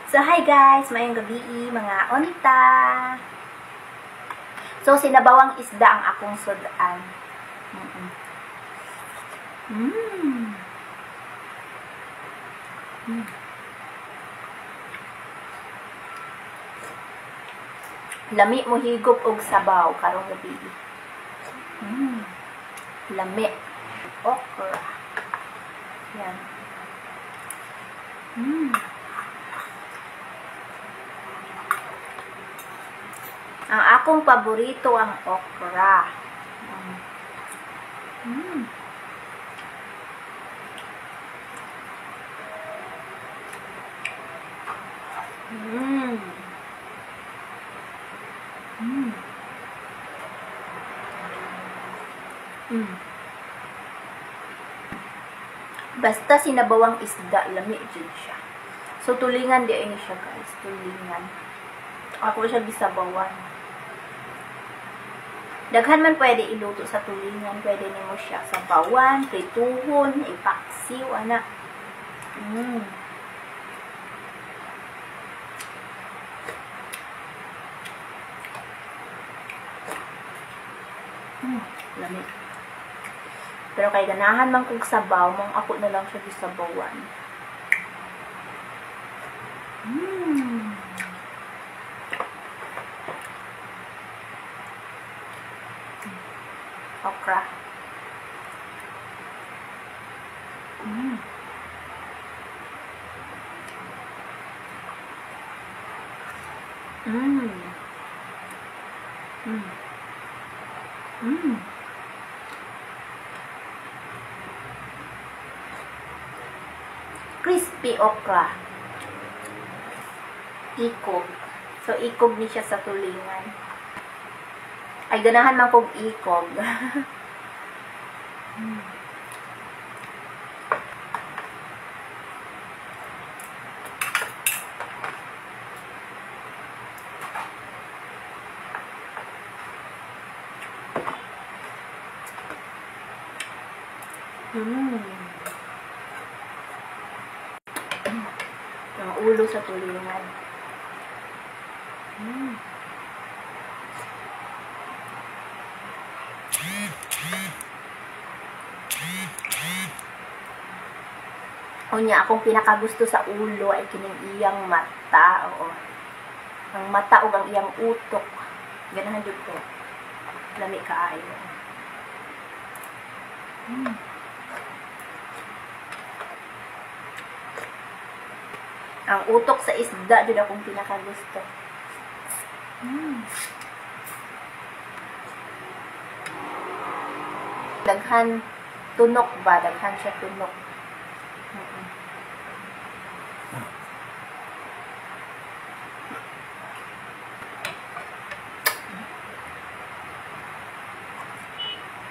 So, hi guys! Maayong gabi, mga onta! So, sinabawang isda ang akong sudan. Mm. Mm. Lami mo higop og sabaw karong gabi. Mm. Lami. Okra. Yan. Mm. Ang akong paborito ang okra. Mm. Mm. Mm. Mm. Basta sinabawang isda, lami jud siya. So tulingan di ay siya guys, tulingan. Ako siya gisabawan. Daghan man pwede iluto sa tulingan, pwede nimo siya sabawan, prituhon, ipaksiw, ana. Mm. Mm, lami. Pero kay ganahan man kog sabaw, mong ako na lang siya gisabawan. Mm. Okra. Mm. Mm. Mm. Mm. Crispy okra. Ikog. So, ikog ni siya sa tulingan. Ay, ganahan man kog ikog. Mm. Mm. Ang ulo sa tulingan. Mm. Unya, akong pinakagusto sa ulo ay kining iyang mata. Oo. Ang mata ug ang iyang utok. Ganahan jud ko. Lami kaayo. Mm. Ang utok sa isda jud akong pinakagusto. Mm. Daghan tunok ba? Daghan siya tunok.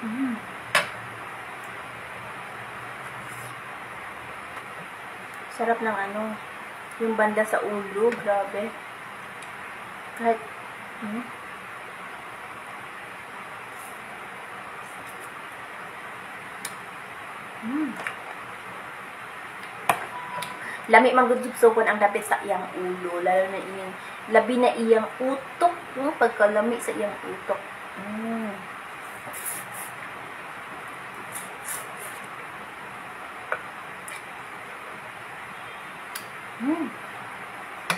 Mm. Sarap ng ano, yung banda sa ulo, grabe. Kahit, Mm. Lami man gud supsupon ang dapit sa iyang ulo, lalo na iyang labi na iyang utok, no? Pagkalami sa iyang utok. Mm. Mm.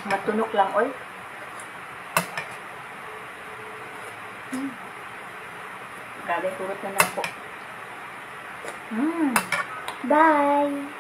Matunok lang, oy. Mm. Grabe, kurot na lang po. Mm. Bye!